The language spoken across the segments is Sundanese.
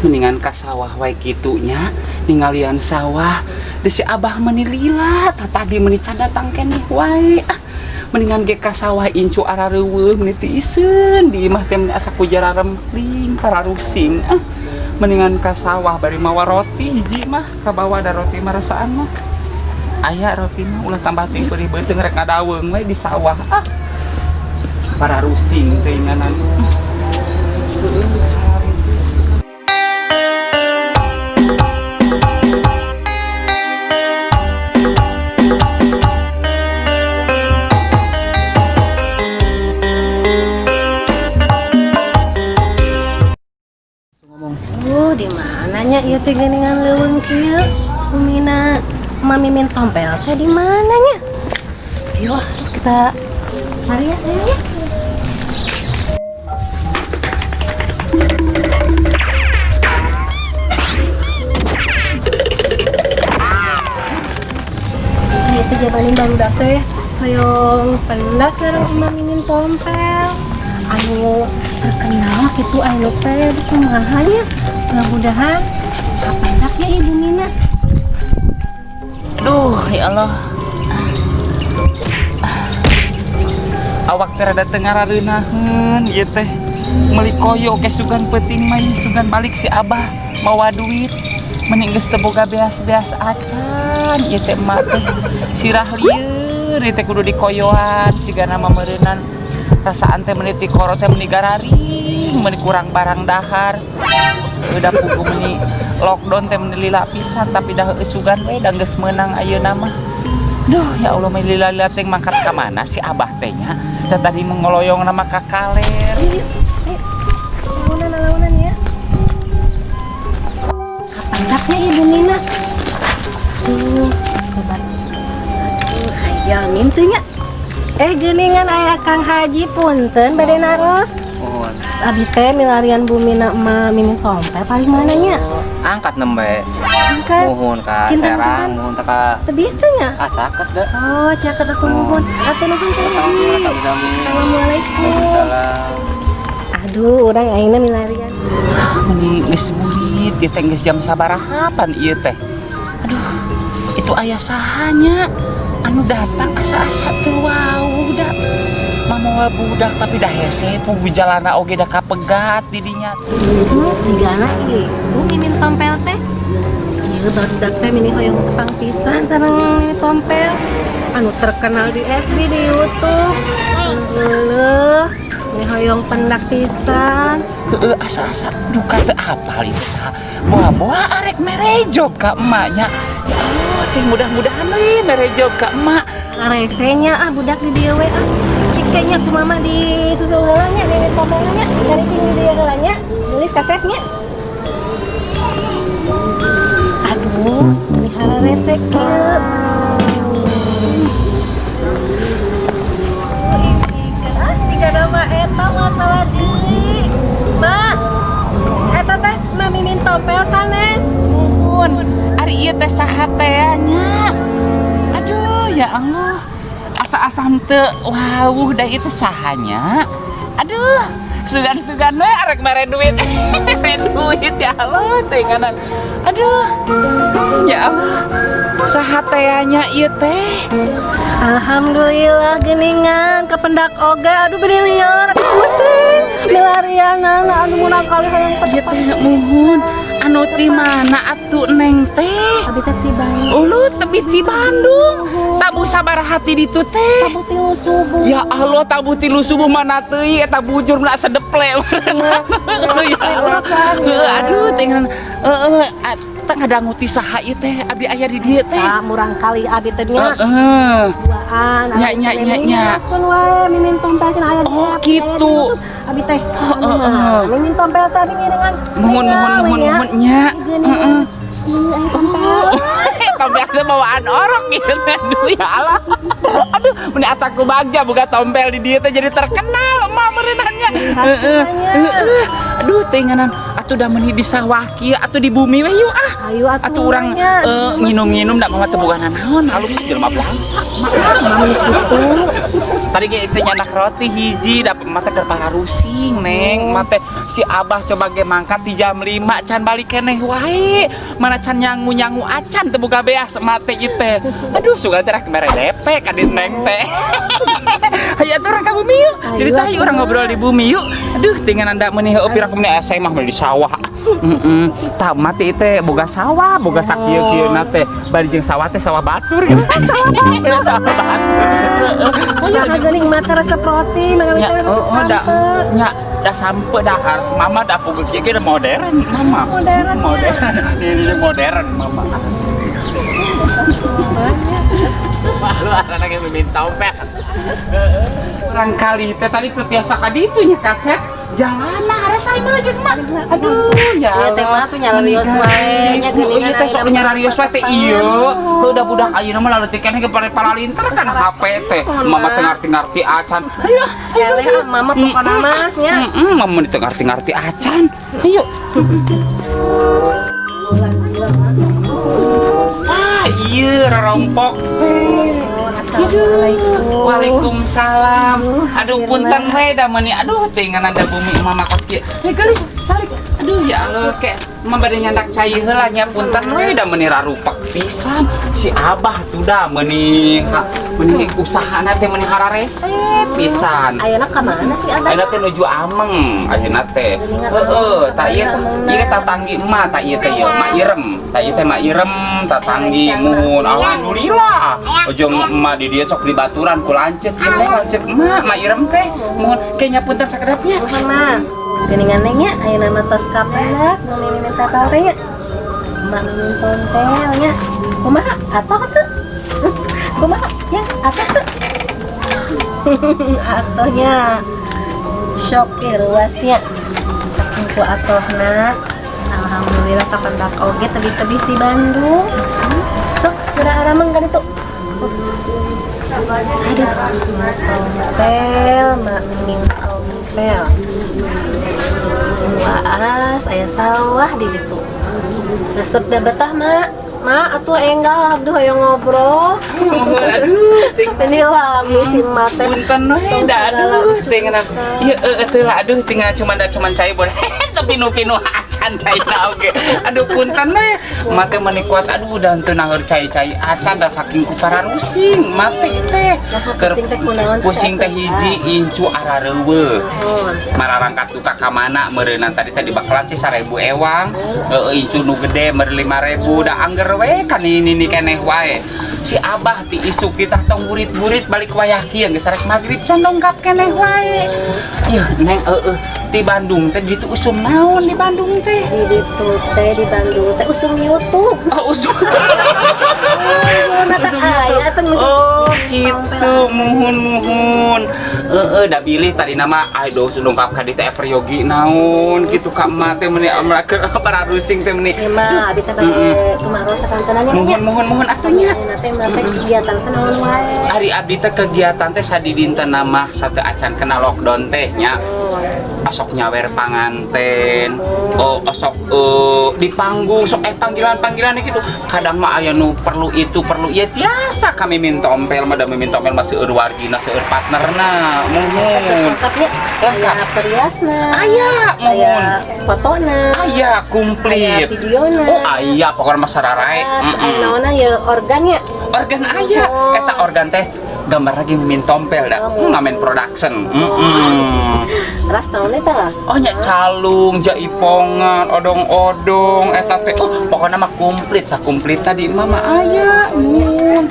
Mendingan ka sawah wae kitu nya, ningalian sawah. Di si Abah meni lila, tadi meni can datang keneh wae. Ah, mendingan ge ka sawah incu arareuweuh meni tiiseun di imah teh meni asa ku jararempling pararusing. Ah, mendingan ka sawah bari mawa roti hiji mah, kabawa da roti mah rasaan mah. Aya roti mah ulah tambah teuing perih beuteung rek ngadaweung we di sawah. Ah, pararusing teuinganan. Ngomong. Di mananya ieu teh geuningan leuweung kieu? Umina Mami Mimin Tompel teh di mananya? Ayo ah, kita cari ya sayang ya. Ieu teh jabanin barudak teh hoyong pendak sareng Mami Mimin Tompel. Anu terkenal gitu anu teh kumaha nya? Mudah-mudahan kapendak ya Ibu Mina. Aduh, ya Allah. Awak teh rada teu ngarareunaheun ieu teh. Meuli koyo ke sugan peuting mah ieu sugan balik si Abah mawa duit. Mending geus teu boga beas-beas acan ieu teh emak teh. Sirah lieur ieu teh kudu dikoyoan sigana mah meureunan. Rasaan teh meuni ti koro teh meuni gararing, meuni kurang barang dahar. Udah pugu meuni lockdown teh meuni lila pisan tapi dah heueuh sugan we da geus meunang ayeuna mah. Duh, ya Allah meuni lila-lila teh mangkat ka mana si Abah teh nya? Da tadi mengoloyong nama ka kaler. Ayo, ayo. Launan, launan ya. Kapendaknya Ibu Mina. Tuh, obat. Aduh, hajamin tuh nya. Geuningan aya Kang Haji punten bade naros. Mohon. Abi teh milarian Bu Mina emak Mimin Tompel paling mana nya? Angkat nembe. Angkat. Mohon ka Kinten Serang, kinten. mohon ka Tebih teh nya? ah caket deh. Oh, caket aku nuhun. Atuh nuhun Kang Haji. Sami-sami. Assalamualaikum. Waalaikumsalam. Aduh, urang ayeuna milarian. Meni geus burit ieu teh geus jam sabaraha pan ieu teh. Aduh, itu aya sahanya anu datang asa-asa teu wau da. Mamawa budak tapi dah hese pugu jalana oge da kapegat di dinya. Sigana ieu Mimin Tompel teh. Ieu barudak teh mini hoyong tepang pisan sareng Mimin Tompel. Anu terkenal di FB di YouTube. Leuh, mini hoyong pendak pisan. Heeh, asa-asa duka teu apal itu saha. Boa-boa arek mere job ka emaknya. Ya Allah, teh mudah-mudahan we mere job ka emak. Resenya ah budak di dieu we ah. Cikenya ku mama di susul heula nya Mimin Tompel nya. Cari cing di dieu heula nya. Gelis kasetnya. Aduh, ini rese kieu. Ah, tiga nama eta masalah deui. Ma, eta teh Ma Mimin Tompel sanes. Muhun, ari ieu teh saha teh nya? Aduh, ya Allah. Asa-asa henteu wawuh da ieu teh sahanya. Aduh, sugan-sugan we arek mere duit. Mere duit ya Allah, teuinganan. Aduh. Ya Allah. Saha teh nya ieu teh? Alhamdulillah geningan kependak oge aduh beri lieur pusing milarianana anu murang kali hayang Ieu teh muhun. Anu ti mana atuh Neng teh? Abi teh ti Bandung. Ulu tebi ti Bandung. Tabuh sabaraha ti ditu teh? Tabuh 3 subuh. Ya Allah, tabuh 3 subuh mana teuing eta bujur mah sedeple. Ya Allah. Heuh, aduh teh heeh teh ngadangu ti saha ieu teh abdi aya di dieu teh. Ah, murang kali abi teh nya. Heeh. Duaan. Nya nya nya nya. Kun wae Mimin Tompel cenah aya di Oh, FB, aya di gitu. YouTube. Abi teh. Heeh. Mimin Tompel teh abi ngiringan. Muhun muhun muhun muhun nya. Heeh. Iya, aya tompel. Tompel teh bawaan orok gitu. Aduh ya Allah. Aduh, meni asa ku bagja boga tompel di dieu teh jadi terkenal emak meureunannya. Heeh. Heeh. Aduh teh nganan. Atuh da meuni di sawah kieu, atuh di bumi we yuk ah. Ayo atuh. Atuh urang nya. nginum-nginum da mama teu boga naon, alum jelema blangsak. Gitu. Tadi ge teh nyandak roti hiji, da mata keur pararusing, Neng. Mate si Abah coba ge mangkat di jam 5 can balik keneh wae. Mana can nyangu-nyangu acan, teu boga beas mate ieu teh. Aduh, sugan teh rek mere DP ka di Neng teh. Hayu atuh urang ka bumi yuk. Jadi tah yuk urang ngobrol di bumi yuk. Aduh, tinggal anda meuni heueuh piraku meuni aya mah di sawah. Heeh. Tah mati teh boga sawah, boga sakieu-kieuna teh. Bari jeung sawah teh sawah batur gitu. Sawah batur. Nah, geuning mata resep roti, mangga Ya, minta oh, oh, da, nya, da sampe dahar. Mama da puguh kieu ge modern, Mama. Modern, ya. Modern. Ini modern, Mama. Malu anak yang mimin tompel. Orang kali teh tadi teu tiasa ka ditu nya kaset. Jalan harus saya mah jeung mak. Aduh, ya Iya teh mah tuh nyalarios wae nya geuningan. Iya teh sok nyararios wae teh ieu. Heuh, da budak ayeuna mah laleutik keneh ge paralinter kan HP teh. Mama teu ngarti-ngarti acan. Ayo, Eleh ah, mama pokona mah nya. Heeh, mama teu ngarti-ngarti acan. Ayo. Ah, iya rorompok teh. Assalamualaikum. Waalaikumsalam. Aduh, punten we da meuni. Aduh, tinggal ada bumi mama kos kieu. Ya geulis, salik. Aduh, ya Allah, ke mama bade nyandak cai heula nya, punten we da meuni rarupak pisan. Si Abah tuh da meuni meuni usahana teh meuni hararese pisan. Ayeuna ka mana sih Abah? Ayeuna teh nuju ameng ayeuna teh. Heeh, tak ieu ieu tatanggi emak, tak ieu teh ieu Mak Irem. Tak ieu teh Mak Irem tatanggi, muhun, alhamdulillah. Ujung emak di dieu sok dibaturan ku lanceuk ieu teh, lanceuk emak Mak Irem teh. Muhun, kayaknya punten sakedapnya. Muhun mah. Geuningan nya ayeuna mah tos kapendak nu mimin tompel teh nya. Emak mimin tompel nya. Kumaha? Atoh teu? Kumaha? Ya, atoh teu? Atohnya. Sok ruasnya. Saking ku atohna. Alhamdulillah kapendak oge tebih-tebih di Bandung. Sok, geura arameng ka ditu. Aduh, mak tompel, mak mimin tompel. Waas, aya sawah di ditu. Resep da betah, Mak. Mak, atuh enggal abdi hoyong ngobrol. Muhun, aduh, ting Ini lami si Mak teh. Punten we da, aduh, tinggal ieu teu lah, aduh, tinggal cuman da cuman cai boleh tapi nu pinu acan cai na oge. Aduh, punten we mate meuni kuat, aduh, dan teu nangeur cai-cai acan da saking ku pararusing mate teh. Nah, pusing teh kunaon teh? Pusing teh hiji incu arareuweuh. Nuhun. Mararangkat duka ka mana meureunnan tadi teh dibakalan sih 1000 ewang, heeh, incu nu gede mere 5000, da angger we kan ini ni keneh wae. Si Abah ti isuk kita tong burit-burit balik wayah kieu geus arek magrib can dongkap keneh wae. Ieu Neng, heueuh, di Bandung teh ditu usum naon di Bandung teh? Di ditu teh di Bandung teh usum YouTube. Oh, usum. Mata Usum aya teh nuju. Oh, gitu, muhun muhun. Heeh, da bilih tadi nama aduh dongkap ka dieu teh peryogi naon gitu ka emak teh meuni keur pararusing teh meuni. Ieu mah abi teh bade tumaros sakantenan nya. Muhun muhun muhun atuh nya. Ayeuna teh mah teh kegiatan teh naon wae? Ari abdi teh kegiatan teh sadidinten mah satu acan kena lockdown teh nya. Osok nyawer panganten, oh, osok di panggung sok panggilan-panggilan gitu. Kadang mah aya nu perlu itu perlu ieu, tiasa kami minta tompel mah, da mimin tompel mah seueur wargina, seueur partnerna, muhun. Lengkapnya. Lengkap. Aya periasna. Aya, muhun. Aya fotona. Aya Aya komplit. Videona. Oh, aya pokoknya mah sararae. Aya naonna ya, organnya. Organ aya. Oh. Eta organ teh gambar lagi mimin tompel da. Oh. Ngamen production. Ras naon eta? Oh nya, calung, jaipongan, odong-odong, eta teh. Oh, pokoknya mah komplit, sakumplit tadi mama aya. Mun.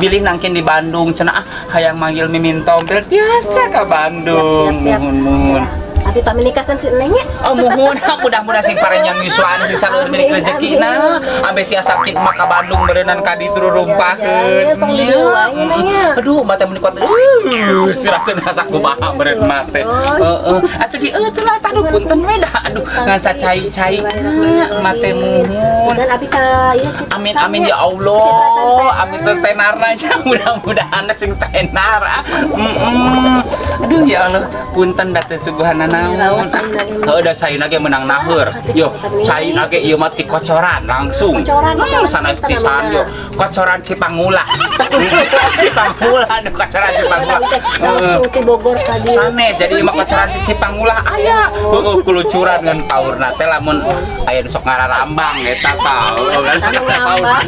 Bilih nangkin di Bandung cenah ah hayang manggil mimin tompel biasa ke Bandung. Siap, siap, siap. Muhun muhun. Abi pamit nikahkan si Neng nya. Oh muhun, mudah-mudahan sing paranjang yuswaan, sing salur milik Amin, rezekina. Ambe tiasa ki mah ka Bandung beureunan ka ditu rumpaheun. Ya, tong di dieu wae nya. Aduh, mata meuni kuat. Sirah teh asa kumaha meureun mah teh. Heeh. Atuh di eueuh teh lah, aduh, punten we dah. Aduh, Ngan sacai-cai mate muhun. Sugan abi ka ieu Citratan Amin amin nya. ya Allah. Citratan tenar. Amin teh tenarna nya, mudah-mudahan sing tenar ah. Aduh ya Allah, punten da teu suguhan naon. Rawas caina ini. Heuh, da caina ge menang naheur. Yo, caina ge ieu mah ti kocoran langsung. Kocoran, kocoran Sanes pisan pisan namina. Yo. Kocoran Cipangula. Cipangula, nu kocoran Cipangula. Abi teh langsung ti Bogor ka dieu. Sanes, jadi mah kocoran ti Cipangula aya. Heueuh, kulucuran ngan paurna teh lamun aya nu sok ngararambang eta paur. Anu ngambang.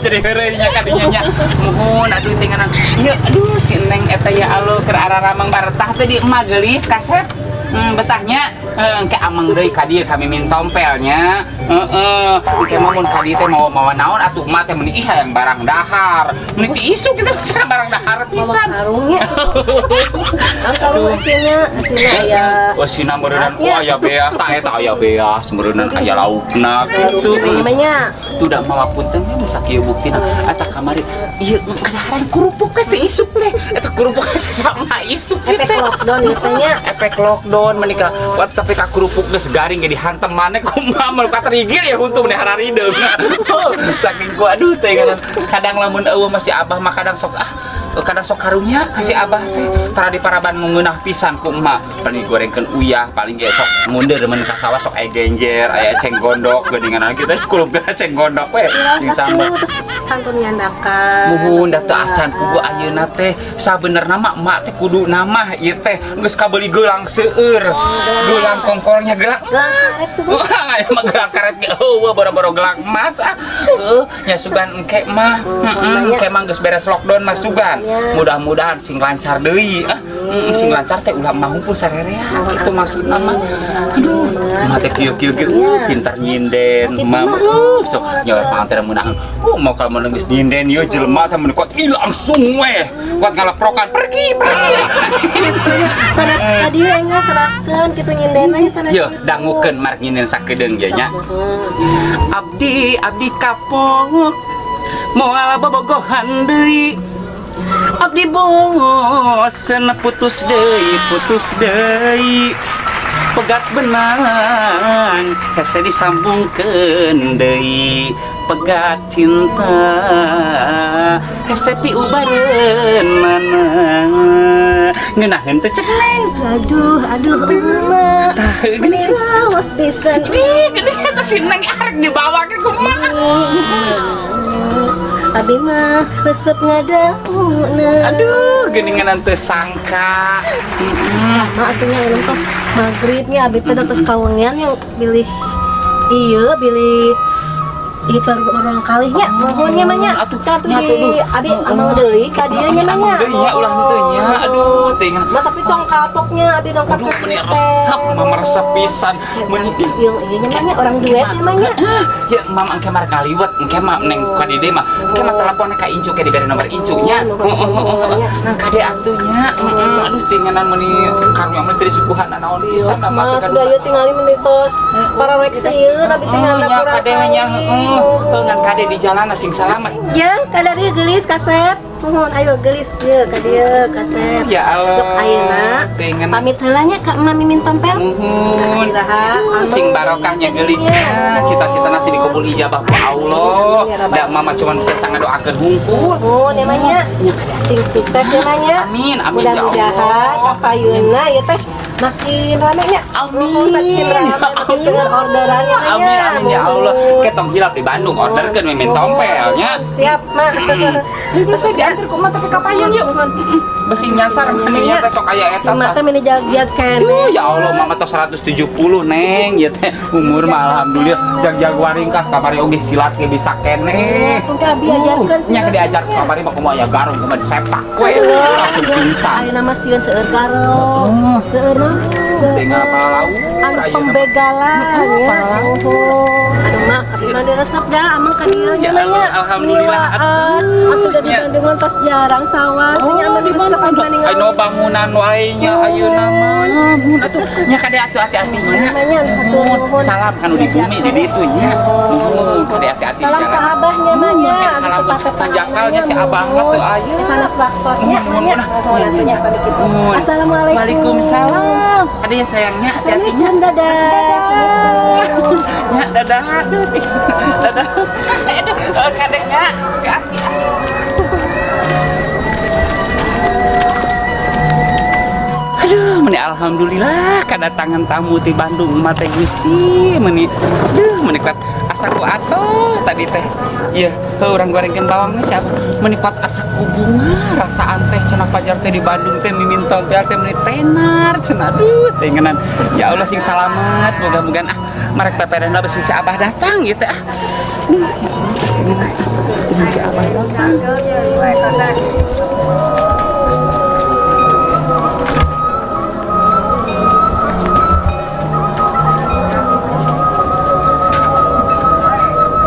Jadi heureuy nya ka dinya nya. Muhun aduh tinganan. Ieu aduh si Neng eta ya Allah keur araramang baretah teh di emak geulis kasep. Betahnya engke amang deui ka dieu kami min tompelnya. Heeh, engke mah mun ka dieu teh mawa-mawa naon atuh mah teh meuni ih hayang barang dahar. Meuni ti isuk kita bisa barang dahar Mama pisan. karungnya. Kan karung eusina, eusina aya. Oh sina meureunnan Beasnya. oh aya beas tah eta aya beas meureunnan aya laukna gitu. Namanya Tuh dah mawa punten we sakieu buktina eta kamari ieu kadaharan kerupuk teh teu isuk teh eta kerupuk sesama isuk efek teh. Lockdown ieu teh nya. Efek lockdown menikah wat tapi ka kerupuk geus garing ge dihantem maneh kumaha mun katrigir ya huntu meni hararideung saking ku aduh teh kadang lamun eueuh masih abah mah kadang sok ah kadang sok karunya kasih abah teh tara di paraban ngeunah pisan ku emak paling gorengkeun uyah paling ge sok mundur mun ka sawah sok aya genjer aya eceng gondok geuningan kita kulupkeun eceng gondok we jeung sambal. Terus kantun nyandakan. Muhun da teu acan pugu ayeuna teh sabenerna mah emak teh kudu nama ieu teh geus kabeuli gelang seueur gelang kongkornya gelang Gelang karet sugan. Wah, aya mah gelang karet ge eueuh boro-boro gelang emas ah. Heueuh, nya sugan engke mah. Heeh, engke mah geus beres lockdown mah sugan. Mudah-mudahan sing lancar deui ah. Heeh, sing lancar teh ulah mah hungkul sarerea kitu maksudna mah. Aduh, mah teh kieu-kieu ge pintar nyinden mah. Sok nyawa panganten meunang. Mau kalau mun geus nyinden ieu jelema teh mun kuat ih langsung weh. Kuat ngaleprokan pergi pergi. Tadi tadi enggak teraskeun kitu nyindena sana. Yo, dangukeun marek nyinden sakedeung ye nya. Abdi abdi kapok moal bobogohan deui. Abdi bosen putus deui putus deui. Pegat benang hese disambungkeun deui. Pegat cinta hese piubareunana. Ngeunaheun teh cek Neng? Aduh, aduh, emak. Meni raos pisan. Ih, gede eta si Neng arek dibawa ke kumaha? Abi mah resep ngadauna. Aduh, geuningan teu sangka. Mak atuh nya tos maghribnya abi teh tos kawengian yang bilih iya bilih ieu baru kali nya mohon nya mah nya. Atuh, Atuh nya atuh, di duh. abi amang deui ka dieu nya mah nya. Amang deui nya, ulah henteu nya. Aduh, teuing. Mah tapi tong kapoknya abi dong Aduh, kapok. Meni resep, mama resep pisan. Meni Ieu ieu nya mah nya orang duet nya mah nya. Ya, mama engke mah ngaliwet, engke mah neng ka dede mah. Engke mah telepon ka incu ke dibere nomor incu nya. Oh, Nang kade atuh nya. Heeh, aduh tinganan meni karunya meni teu disuguhan naon pisan Iya, mah udah ieu tingali meni tos para rek sieun abi tinggal Nya kade nya heeh. Ngan kade di jalan sing salamet. Jang, kadarieu geulis kasep. Nuhun, ayo geulis ieu ka dieu kasep. Ya Allah. Dok ayeuna Tingan. pamit heula nya ka Emak Mimin Tompel. Muhun. Iraha, Sing barokahnya geulisnya, cita-cita nasi dikabul ijabah ku Allah. Da mama cuman bisa ngadoakeun hungkul. Nuhun ya mah nya. Sing sukses ya mah nya. Amin, amin ya Mudah-mudahan Allah. kapayunna ieu teh makin rame nya. Amin. Makin rame, makin seueur orderannya nya. Amin amin ya Allah. Ketong hilap di Bandung orderkeun Mimin Tompel nya. Siap, Mak. Terus saya diantar ku mah tapi kapayun yuk. Besi nyasar meni teh sok aya eta. Si mata meni jag-jag keneh. Duh, ya Allah, mama tos 170 Neng, ya teh umur mah alhamdulillah jag-jag waringkas kamari oge silat ge bisa keneh. Engke abi ajarkeun. Nya ke diajar kamari mah kumaha ya garung kumaha disepak we. Langsung pingsan. Ayeuna mah sieun seueur garong. Seueur naon? Tinggal palaur Anu ayeuna. pembegalan ya. Palaur. Aduh Mak, abi mah resep dah amang ka dieu Ya nya Allah, nya. alhamdulillah. Waas, atuh da di Ya. Bandung mah tos jarang sawah. Oh, Nya aman di mana resep abi mah. Ayo bangunan wae nya ayeuna mah. Mun atuh nya kade atuh hati-hati nya. Namanya, hatur nuhun. Salam kanu di bumi di ditu nya. Nuhun kade hati-hati di Salam jalan. ke abahnya mah nya. Salam panjakalnya si abah mah tuh aya. Sanes waktosnya Nuhun, nya. nuhun. Nuhun atuh nya pamit kitu. Nuhun. Assalamualaikum. Waalaikumsalam. Ada ya sayangnya hati-hatinya. Assalamualaikum, dadah. Ya, dadah. Aduh, dadah. Aduh, kadeknya. Hati-hati. Aduh, meni alhamdulillah kedatangan tamu di Bandung mah teh Gusti, meni aduh meni kuat asa ku atuh tadi teh. Iya, heuh urang gorengkeun bawang siapa? Meni kuat asa ku bunga rasaan teh cenah pajar teh di Bandung teh Mimin Tompel teh meni tenar cenah, aduh teh ngeunaan. Ya Allah, sing salamet, mudah-mudahan ah marek pepereuna besi si Abah datang gitu ah. Aduh, ya Allah, si Abah datang.